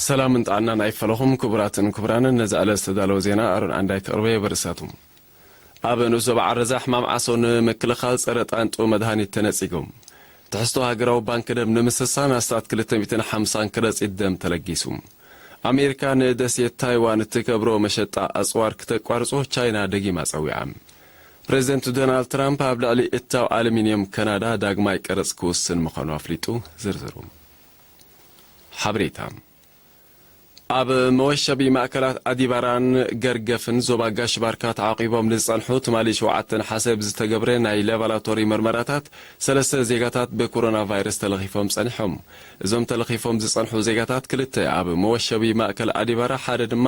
ሰላምን ጥዕናን ኣይፈለኹም ክቡራትን ክቡራንን፣ ነዚ ዕለት ዝተዳለወ ዜና ኣሮን ዓንዳይ ከቕርበ የበርሳቱ። ኣብ ንኡስ ዞባ ዓረዛ ሕማም ዓሶ ንምክልኻል ጸረ ጣንጡ መድሃኒት ተነጺጉ። ትሕዝቶ ሃገራዊ ባንክ ደም ንምስሳን ኣስታት ክልተ ሚእትን ሓምሳን ከረጺት ደም ተለጊሱ። ኣሜሪካ ንደሴት ታይዋን እትገብሮ መሸጣ ኣጽዋር ክተቋርጾ ቻይና ደጊማ ጸዊዓ። ፕሬዚደንት ዶናልድ ትራምፕ ኣብ ልዕሊ እታው ኣሉሚንየም ካናዳ ዳግማይ ቀረጽ ክውስን ምዃኑ ኣፍሊጡ። ዝርዝሩ። ሓበሬታ። ኣብ መወሸቢ ማእከላት ኣዲባራን ገርገፍን ዞባ ጋሽ ባርካ ተዓቂቦም ንዝጸንሑ ትማሊ ሸውዓተ ነሓሰ ብዝተገብረ ናይ ላቦራቶሪ መርመራታት ሰለስተ ዜጋታት ብኮሮና ቫይረስ ተለኺፎም ጸኒሖም። እዞም ተለኺፎም ዝጸንሑ ዜጋታት ክልተ ኣብ መወሸቢ ማእከል ኣዲባራ፣ ሓደ ድማ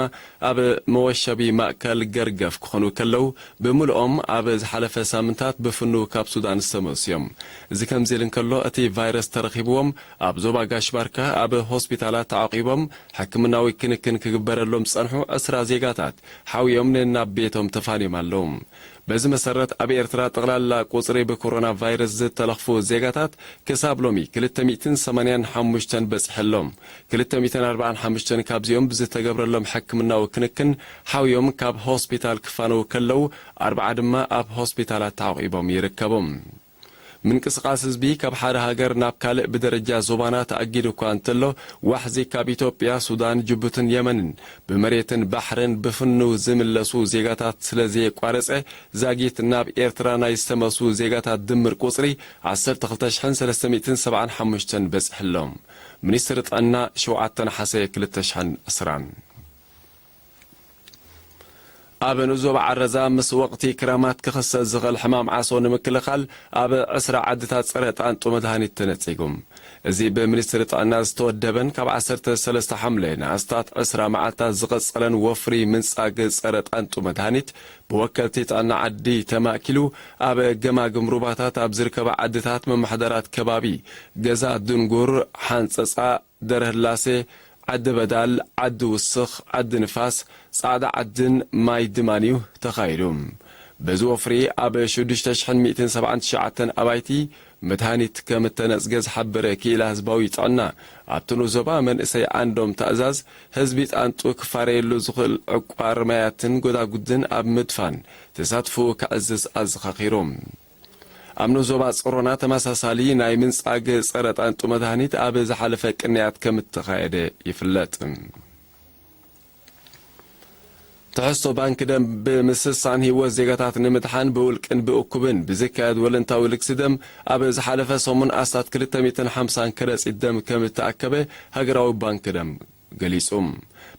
ኣብ መወሸቢ ማእከል ገርገፍ ክኾኑ ከለዉ፣ ብምልኦም ኣብ ዝሓለፈ ሳምንታት ብፍኑ ካብ ሱዳን ዝተመልሱ እዮም። እዚ ከምዚ ኢሉ እንከሎ፣ እቲ ቫይረስ ተረኺብዎም ኣብ ዞባ ጋሽ ባርካ ኣብ ሆስፒታላት ተዓቂቦም ሕክምናዊ ክንክን ክግበረሎም ዝጸንሑ ዕስራ ዜጋታት ሓውዮም ነናብ ቤቶም ተፋንዮም ኣለዉ። በዚ መሰረት፣ ኣብ ኤርትራ ጠቕላላ ቁጽሪ ብኮሮና ቫይረስ ዝተለኽፉ ዜጋታት ክሳብ ሎሚ ክልተ ሚእትን ሰማንያን ሓሙሽተን በጺሑ ኣሎ። ክልተ ሚእትን ኣርባዓን ሓሙሽተን ካብዚኦም ብዝተገብረሎም ሕክምናዊ ክንክን ሓውዮም ካብ ሆስፒታል ክፋነዉ ከለዉ፣ ኣርብዓ ድማ ኣብ ሆስፒታላት ተዓቂቦም ይርከቡ። ምንቅስቓስ ህዝቢ ካብ ሓደ ሃገር ናብ ካልእ ብደረጃ ዞባና ተኣጊዱ እኳ እንተሎ፣ ዋሕዚ ካብ ኢትዮጵያ፣ ሱዳን፣ ጅቡትን የመንን ብመሬትን ባሕርን ብፍኑው ዝምለሱ ዜጋታት ስለ ዘየቋረጸ፣ ዛጊት ናብ ኤርትራ ናይ ዝተመልሱ ዜጋታት ድምር ቁጽሪ ዓሰርተ ክልተ ሽሕን ሰለስተ ሚእትን ሰብዓን ሓሙሽተን በጺሑ ኣሎ። ሚኒስትሪ ጥዕና፣ ሸውዓተ ነሓሰ ክልተ ሽሕን ዕስራን። ኣብ ንኡስ ዞባ ዓረዛ ምስ ወቕቲ ክረማት ክኽሰት ዝኽእል ሕማም ዓሶ ንምክልኻል ኣብ ዕስራ ዓድታት ጸረ ጣንጡ መድሃኒት ተነጺጉ። እዚ ብሚኒስትሪ ጥዕና ዝተወደበን ካብ ዓሰርተ ሰለስተ ሓምለ ንኣስታት ዕስራ መዓልታት ዝቐጸለን ወፍሪ ምንጻግ ጸረ ጣንጡ መድሃኒት ብወከልቲ ጥዕና ዓዲ ተማእኪሉ ኣብ ገማግም ሩባታት ኣብ ዝርከባ ዓድታት መማሕደራት ከባቢ ገዛ ድንጉር፣ ሓንጸጻ፣ ደረህላሴ፣ ዓዲ በዳል፣ ዓዲ ውስኽ፣ ዓዲ ንፋስ፣ ጻዕዳ ዓድን ማይ ድማን እዩ ተኻይዱ። በዚ ወፍሪ ኣብ ሽዱሽተ ሽሕን ሚእትን ሰብዓን ትሽዓተን ኣባይቲ መድሃኒት ከም እተነጽገ ዝሓበረ ክኢላ ህዝባዊ ጥዕና፣ ኣብቲ ንኡስ ዞባ መንእሰይ ዓንዶም ትእዛዝ፣ ህዝቢ ጣንጡ ክፋረየሉ ዝኽእል ዕቋር ማያትን ጎዳጉድን ኣብ ምድፋን ተሳትፎኡ ከዕዝዝ ኣዘኻኺሩ። ኣብ ንኡስ ዞባ ጸሮና ተመሳሳሊ ናይ ምንጻግ ጸረ ጣንጡ መድሃኒት ኣብ ዝሓለፈ ቅንያት ከም እተኻየደ ይፍለጥ። ትሕዝቶ ባንክ ደም ብምስሳን ህይወት ዜጋታት ንምድሓን ብውልቅን ብእኩብን ብዝካየድ ወለንታዊ ልግሲ ደም ኣብ ዝሓለፈ ሰሙን ኣስታት ክልተ ሚእትን ሓምሳን ከረጺት ደም ከም እተኣከበ ሃገራዊ ባንክ ደም ገሊጹ።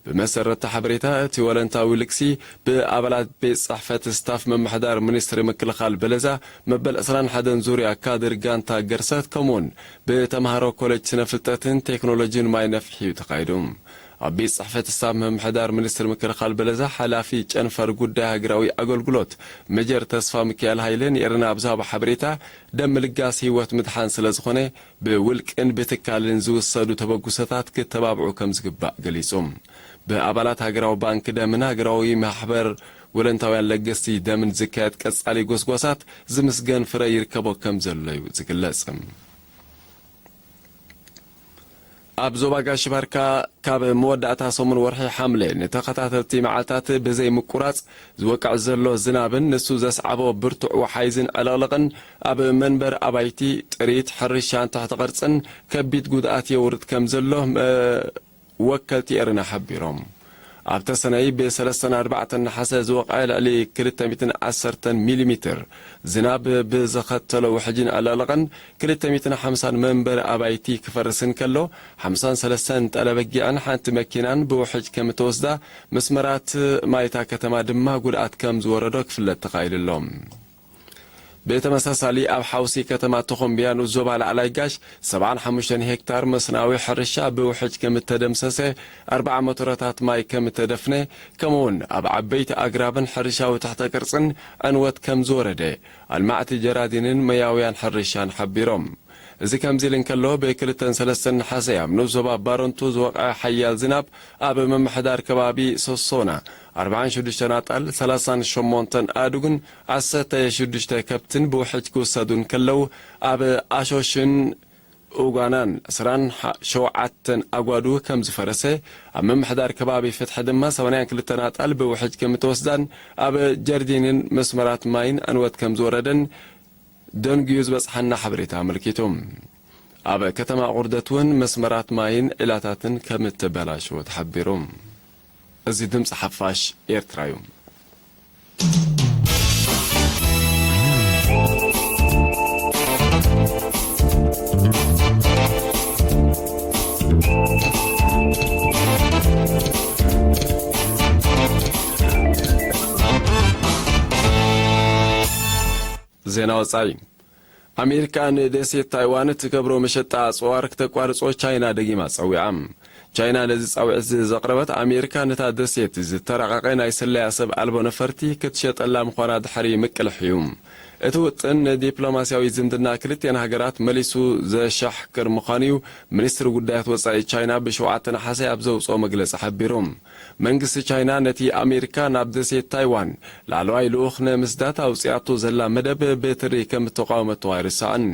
ብመሰረት እቲ ሓበሬታ፣ እቲ ወለንታዊ ልግሲ ብኣባላት ቤት ጽሕፈት ስታፍ ምምሕዳር ሚኒስትሪ ምክልኻል በለዛ መበል ዕስራን ሓደን ዙርያ ካድር ጋንታ ገርሰት ከምኡውን ብተምሃሮ ኮሌጅ ስነ ፍልጠትን ቴክኖሎጂን ማይ ነፍሒ እዩ ተኻይዱ። ኣብ ቤት ጽሕፈት ስታፍ ምምሕዳር ሚኒስትሪ ምክልኻል በለዛ ሓላፊ ጨንፈር ጉዳይ ሃገራዊ ኣገልግሎት መጀር ተስፋ ሚካኤል ሃይለ ንኤረና ኣብ ዝሃቦ ሓበሬታ፣ ደም ምልጋስ ህይወት ምድሓን ስለ ዝኾነ፣ ብውልቅን ብትካልን ዝውሰዱ ተበግሶታት ክተባብዑ ከም ዝግባእ ገሊጹ። ብኣባላት ሃገራዊ ባንክ ደምን ሃገራዊ ማሕበር ወለንታውያን ለገስቲ ደምን ዝካየድ ቀጻሊ ጎስጓሳት ዝምስገን ፍረ ይርከቦ ከም ዘሎ እዩ ዝግለጽ። ኣብ ዞባ ጋሽ ባርካ ካብ መወዳእታ ሰሙን ወርሒ ሓምለ ንተኸታተልቲ መዓልታት ብዘይ ምቁራጽ ዝወቅዕ ዘሎ ዝናብን ንሱ ዘስዓቦ ብርቱዕ ወሓይዝን ዕልቕልቕን ኣብ መንበር ኣባይቲ፣ ጥሪት፣ ሕርሻን ትሕቲ ቅርጽን ከቢድ ጉድኣት የውርድ ከም ዘሎ መ-፣ ወከልቲ ኤረና ሓቢሮም። ኣብ ተሰነይ ብሰለስተን ኣርባዕተን ነሓሰ ዝወቕዐ ልዕሊ ክልተ ሚእትን ዓሰርተን ሚሊሜትር ዝናብ ብዘኸተሎ ውሕጅን ዕልቕልቕን ክልተ ሚእትን ሓምሳን መንበሪ ኣባይቲ ክፈርስ እንከሎ፣ ሓምሳን ሰለስተን ጠለበጊዕን ሓንቲ መኪናን ብውሕጅ ከም እተወስዳ፣ መስመራት ማይታ ከተማ ድማ ጉድኣት ከም ዝወረዶ ክፍለጥ ተኻኢሉ ኣሎ። ብተመሳሳሊ፣ ኣብ ሓውሲ ከተማ ተኾምቢያ ንኡስ ዞባ ላዕላይ ጋሽ፣ ሰብዓን ሓሙሽተን ሄክታር መስናዊ ሕርሻ ብውሕጅ ከም እተደምሰሰ፣ ኣርብዓ ሞቶረታት ማይ ከም እተደፍነ፣ ከምኡውን ኣብ ዓበይቲ ኣግራብን ሕርሻዊ ትሕተ ቅርጽን ዕንወት ከም ዝወረደ፣ ኣልማዕቲ ጀራዲንን መያውያን ሕርሻን ሓቢሮም። እዚ ከምዚ ኢሉ እንከሎ፣ ብክልተን ሰለስተን ነሓሰ ኣብ ንኡስ ዞባ ባረንቱ ዝወቕዐ ሓያል ዝናብ፣ ኣብ ምምሕዳር ከባቢ ሶሶና፣ ኣርብዓን ሽዱሽተን ኣጣል፣ ሰላሳን ሸሞንተን ኣእዱግን ዓሰርተ ሽዱሽተ ከብትን ብውሕጅ ክውሰዱ እንከለዉ፣ ኣብ ኣሾሽን ኡጋናን ዕስራን ሸውዓተን ኣጓዱ ከም ዝፈረሰ፣ ኣብ ምምሕዳር ከባቢ ፍትሒ ድማ ሰማንያን ክልተን ኣጣል ብውሕጅ ከም እተወስዳን ኣብ ጀርዲንን መስመራት ማይን ዕንወት ከም ዝወረደን ደንጉዩ ዝበጽሓና ሓበሬታ ኣመልኪቱ። ኣብ ከተማ ቁርደት እውን መስመራት ማይን ዒላታትን ከም እተበላሸወ ተሓቢሩ። እዚ ድምፂ ሓፋሽ ኤርትራ እዩ። ዜና ወጻኢ። ኣሜሪካ ንደሴት ታይዋን እትገብሮ መሸጣ ኣጽዋር ክተቋርጾ ቻይና ደጊማ ጸዊዓ። ቻይና ነዚ ጻውዒት ዘቕረበት፣ ኣሜሪካ ነታ ደሴት ዝተራቐቐ ናይ ስለያ ሰብ ኣልቦ ነፈርቲ ክትሸጠላ ምዃና ድሕሪ ምቅልሕ እዩ። እቲ ውጥን ንዲፕሎማስያዊ ዝምድና ክልቲኣን ሃገራት መሊሱ ዘሻሕክር ምዃኑ እዩ ሚኒስትሪ ጉዳያት ወጻኢ ቻይና ብሸውዓተ ነሓሰ ኣብ ዘውጽኦ መግለጺ ሓቢሩ። መንግስቲ ቻይና ነቲ ኣሜሪካ ናብ ደሴት ታይዋን ላዕለዋይ ልኡኽ ንምስዳድ ኣውጺኣቶ ዘላ መደብ ብትሪ ከም እተቃወመቶ ኣይርሳዕን።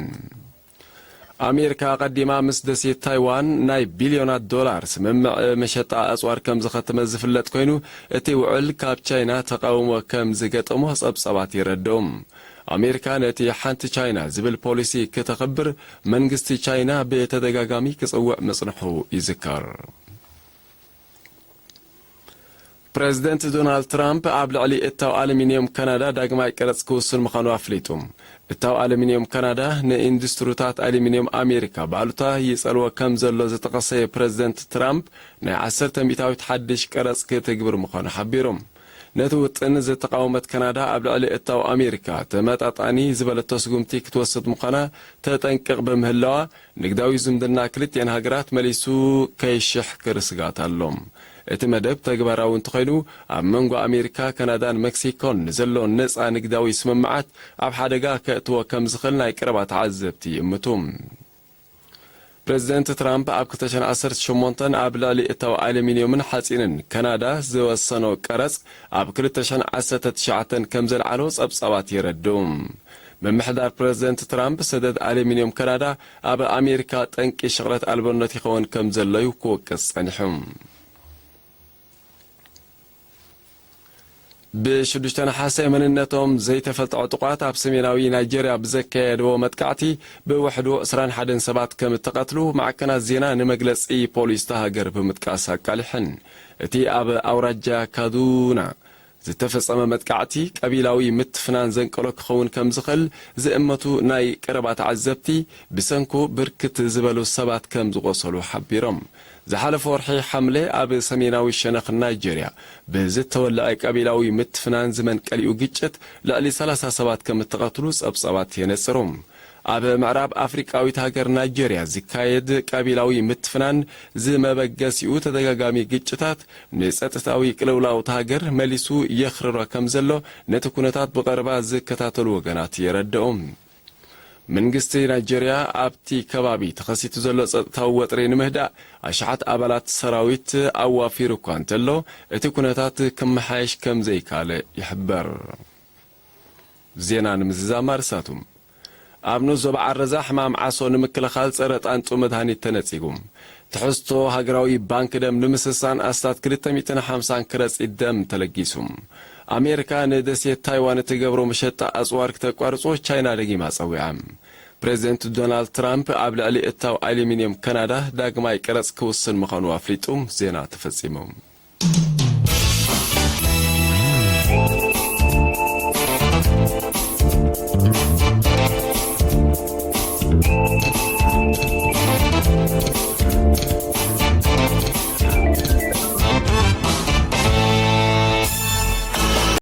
ኣሜሪካ ኣቐዲማ ምስ ደሴት ታይዋን ናይ ቢልዮናት ዶላር ስምምዕ መሸጣ ኣጽዋር ከም ዝኸተመት ዝፍለጥ ኮይኑ፣ እቲ ውዕል ካብ ቻይና ተቃውሞ ከም ዝገጠሞ ጸብጻባት የረድኡ። ኣሜሪካ ነቲ ሓንቲ ቻይና ዝብል ፖሊሲ ክተኽብር መንግስቲ ቻይና ብተደጋጋሚ ክጽውዕ ምጽንሑ ይዝከር። ፕረዚደንት ዶናልድ ትራምፕ ኣብ ልዕሊ እታው ኣሉሚንየም ካናዳ ዳግማይ ቀረጽ ክውስን ምዃኑ ኣፍሊጡ። እታው ኣሉሚንየም ካናዳ ንኢንዱስትሪታት ኣሉሚንየም ኣሜሪካ ብኣሉታ ይጸልዎ ከም ዘሎ ዝጠቐሰ ፕረዚደንት ትራምፕ፣ ናይ ዓሰርተ ሚእታዊት ሓድሽ ቀረጽ ክትግብር ምዃኑ ሓቢሩ። ነቲ ውጥን ዝተቃወመት ካናዳ፣ ኣብ ልዕሊ እታው ኣሜሪካ ተመጣጣኒ ዝበለቶ ስጉምቲ ክትወስድ ምዃና ተጠንቅቕ ብምህላዋ፣ ንግዳዊ ዝምድና ክልቲኣን ሃገራት መሊሱ ከይሽሕክር ስግኣት ኣሎ። እቲ መደብ ተግባራዊ እንተኾይኑ፣ ኣብ መንጎ ኣሜሪካ፣ ካናዳን ሜክሲኮን ንዘሎ ነጻ ንግዳዊ ስምምዓት ኣብ ሓደጋ ከእትዎ ከም ዝኽእል ናይ ቀረባ ተዓዘብቲ ይእምቱ። ፕረዚደንት ትራምፕ ኣብ ክልተ ሽሕን ዓሰርተ ሸሞንተን ኣብ ልዕሊ እታው ኣሉሚንየምን ሓጺንን ካናዳ ዝወሰኖ ቀረጽ ኣብ ክልተ ሽሕን ዓሰርተ ትሽዓተን ከም ዘልዓሎ ጸብጻባት የረድኡ። ምምሕዳር ፕረዚደንት ትራምፕ ሰደድ ኣሉሚንየም ካናዳ ኣብ ኣሜሪካ ጠንቂ ሽቕለት ኣልቦነት ይኸውን ከም ዘሎ እዩ ክወቅስ ጸኒሑ። ብሽዱሽተ ነሓሰ መንነቶም ዘይተፈልጠ ዕጡቓት ኣብ ሰሜናዊ ናይጄርያ ብዘካየድዎ መጥቃዕቲ ብውሕዱ ዕስራን ሓደን ሰባት ከም እተቐትሉ ማዕከናት ዜና ንመግለጺ ፖሊስ እታ ሃገር ብምጥቃስ ኣቃሊሐን። እቲ ኣብ ኣውራጃ ካዱና ዝተፈጸመ መጥቃዕቲ ቀቢላዊ ምትፍናን ዘንቀሎ ክኸውን ከም ዝኽእል ዝእመቱ ናይ ቀረባ ተዓዘብቲ፣ ብሰንኩ ብርክት ዝበሉ ሰባት ከም ዝቖሰሉ ሓቢሮም። ዝሓለፈ ወርሒ ሓምለ ኣብ ሰሜናዊ ሸነኽ ናይጄርያ ብዝተወልዐ ቀቢላዊ ምትፍናን ዝመንቀሊኡ ግጭት ልዕሊ ሰላሳ ሰባት ከም እተቐትሉ ጸብጻባት የነጽሩ። ኣብ ምዕራብ ኣፍሪቃዊት ሃገር ናይጄርያ ዝካየድ ቀቢላዊ ምትፍናን ዝመበገሲኡ ተደጋጋሚ ግጭታት ንጸጥታዊ ቅልውላው እታ ሃገር መሊሱ የኽርሮ ከም ዘሎ ነቲ ኩነታት ብቐረባ ዝከታተሉ ወገናት የረድኡ። መንግስቲ ናይጄርያ ኣብቲ ከባቢ ተኸሲቱ ዘሎ ጸጥታዊ ወጥሪ ንምህዳእ ኣሽሓት ኣባላት ሰራዊት ኣዋፊሩ እኳ እንተሎ፣ እቲ ኩነታት ክመሓየሽ ከም ዘይከኣለ ይሕበር። ዜና ንምዝዛም ኣርእስታቱ። ኣብ ንኡስ ዞባ ዓረዛ ሕማም ዓሶ ንምክልኻል ጸረ ጣንጡ መድሃኒት ተነጺጉ። ትሕዝቶ ሃገራዊ ባንክ ደም ንምስሳን ኣስታት ክልተ ሚእትን ሓምሳን ከረጺት ደም ተለጊሱ። ኣሜሪካ ንደሴት ታይዋን እትገብሮ መሸጣ ኣጽዋር ክተቋርጾ ቻይና ደጊማ ጸዊዓ። ፕሬዚደንት ዶናልድ ትራምፕ ኣብ ልዕሊ እታው ኣሉሚንየም ካናዳ ዳግማይ ቀረጽ ክውስን ምዃኑ ኣፍሊጡ። ዜና ተፈጺሙ።